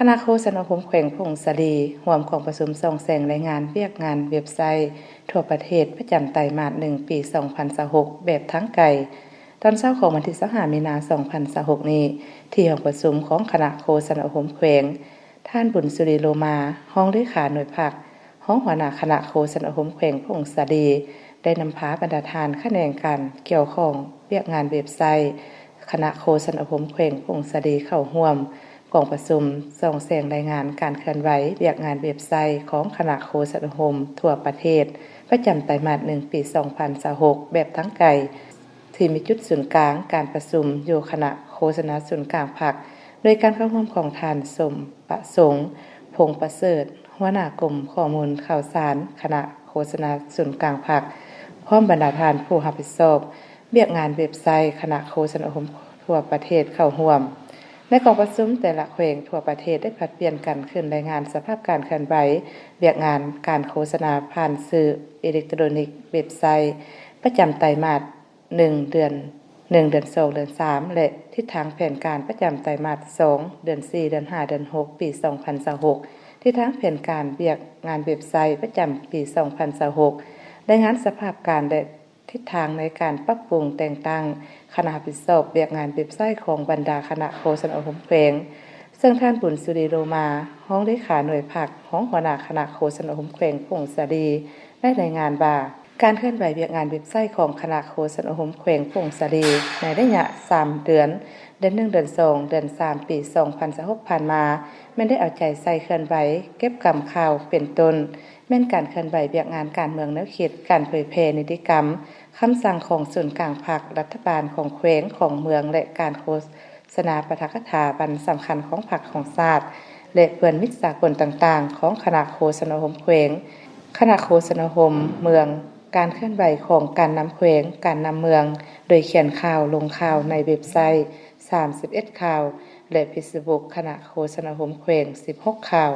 ຄະນະໂຄສະນາອົບຮົມແຂວງຜົ້ງສາລີ ຮ່ວມກອງປະຊຸມສ່ອງແສງລາຍງານວຽກງານເວັບໄຊທົ່ວປະເທດ ປະຈຳໄຕມາດໜຶ່ງ ປີສອງພັນຊາວຫົກ ແບບທາງໄກ. ຕອນເຊົ້າຂອງວັນທີຊາວຫ້າ ມີນາ ສອງພັນຊາວຫົກນີ້ ທີ່ຫ້ອງປະຊຸມຂອງຄະນະໂຄສະນາອົບຮົມແຂວງ, ທ່ານ ບຸນສຸລີ ໂລມາ ຮອງເລຂາໜ່ວຍພັກ, ຮອງຫົວໜ້າຄະນະໂຄສະນາອົບຮົມແຂວງຜົ້ງສາລີ ໄດ້ນຳພາບັນດາທ່ານຂະແໜງການກ່ຽວຂ້ອງວຽກງານເວັບໄຊ ຄະນະໂຄສະນາອົບຮົມແຂວງຜົ້ງສາລີ ເຂົ້າຮ່ວມກອງປະຊຸມສ່ອງແສງລາຍງານການເຄື່ອນໄຫວວຽກງານເວັບໄຊຂອງຄະນະໂຄສະນາອົບຮົມທົ່ວປະເທດ ປະຈຳໄຕມາດໜຶ່ງ ປີສອງພັນຊາວຫົກ ແບບທາງໄກ ທີ່ມີຈຸດສູນກາງການປະຊຸມຢູ່ຄະນະໂຄສະນາສູນກາງພັກ ໂດຍການເຂົ້າຮ່ວມຂອງທ່ານ ສົມປະສົງ ພົງປະເສີດ ຫົວໜ້າກົມຂໍ້ມູນຂ່າວສານ ຄະນະໂຄສະນາສູນກາງພັກ ພ້ອມບັນດາທ່ານຜູ້ຮັບຜິດຊອບວຽກງານເວັບໄຊຄະນະໂຄສະນາອົບຮົມທົ່ວປະເທດເຂົ້າຮ່ວມ. ໃນກອງປະຊຸມ, ແຕ່ລະແຂວງທົ່ວປະເທດໄດ້ຜັດປ່ຽນກັນຂຶ້ນລາຍງານສະພາບການເຄື່ອນໄຫວວຽກງານການໂຄສະນາຜ່ານສື່ເອເລັກໂຕຣນິກ, ເວັບໄຊ ປະຈຳໄຕມາດ ໜຶ່ງ ເດືອນ ໜຶ່ງ ເດືອນສອງ ເດືອນສາມ ແລະ ທິດທາງແຜນການປະຈຳໄຕມາດສອງ ເດືອນສີ່ ເດືອນຫ້າ ເດືອນຫົກ ປີສອງພັນຊາວຫົກ, ທິດທາງແຜນການວຽກງານເວັບໄຊປະຈຳປີສອງພັນຊາວຫົກ, ລາຍງານສະພາບການ ແລະ ທິດທາງໃນການປັບປຸງແຕ່ງຕັ້ງຄະນະຮັບຜິດຊອບວຽກງານເວັບໄຊຂອງບັນດາຄະນະໂຄສະນາອົບຮົມແຂວງ, ເຊິ່ງທ່ານ ບຸນສຸລີ ໂລມາ ຮອງເລຂາໜ່ວຍພັກ, ຮອງຫົວໜ້າຄະນະໂຄສະນາອົບຮົມແຂວງຜົ້ງສາລີ ໄດ້ລາຍງານວ່າ ການເຄື່ອນໄຫວວຽກງານເວັບໄຊຂອງຄະນະໂຄສະນາອົບຮົມແຂວງຜົ້ງສາລີ ໃນໄລຍະສາມເດືອນ, ເດືອນໜຶ່ງ, ເດືອນສອງ, ເດືອນສາມ ປີສອງພັນຊາວຫົກ ຜ່ານມາ ແມ່ນໄດ້ເອົາໃຈໃສ່ເຄື່ອນໄຫວເກັບກຳຂ່າວ ເປັນຕົ້ນ ແມ່ນການເຄື່ອນໄຫວວຽກງານການເມືອງແນວຄິດ, ການເຜີຍແຜ່ນິຕິກຳ, ຄຳສັ່ງຂອງສູນກາງພັກ, ລັດຖະບານຂອງແຂວງ, ຂອງເມືອງ ແລະ ການໂຄສະນາປາຖະກະຖາວັນສຳຄັນຂອງພັກຂອງຊາດ ແລະ ເພື່ອນມິດສາກົນຕ່າງໆ ຂອງຄະນະໂຄສະນາອົບຮົມແຂວງ, ຄະນະໂຄສະນາອົບຮົມເມືອງ, ການເຄື່ອນໄຫວຂອງການນຳແຂວງ, ການນຳເມືອງ ໂດຍຂຽນຂ່າວ, ລົງຂ່າວໃນເວັບໄຊ ສາມສິບເອັດ ຂ່າວ ແລະ ເຟສບຸກຄະນະໂຄສະນາອົບຮົມແຂວງ ສິບຫົກ ຂ່າວ.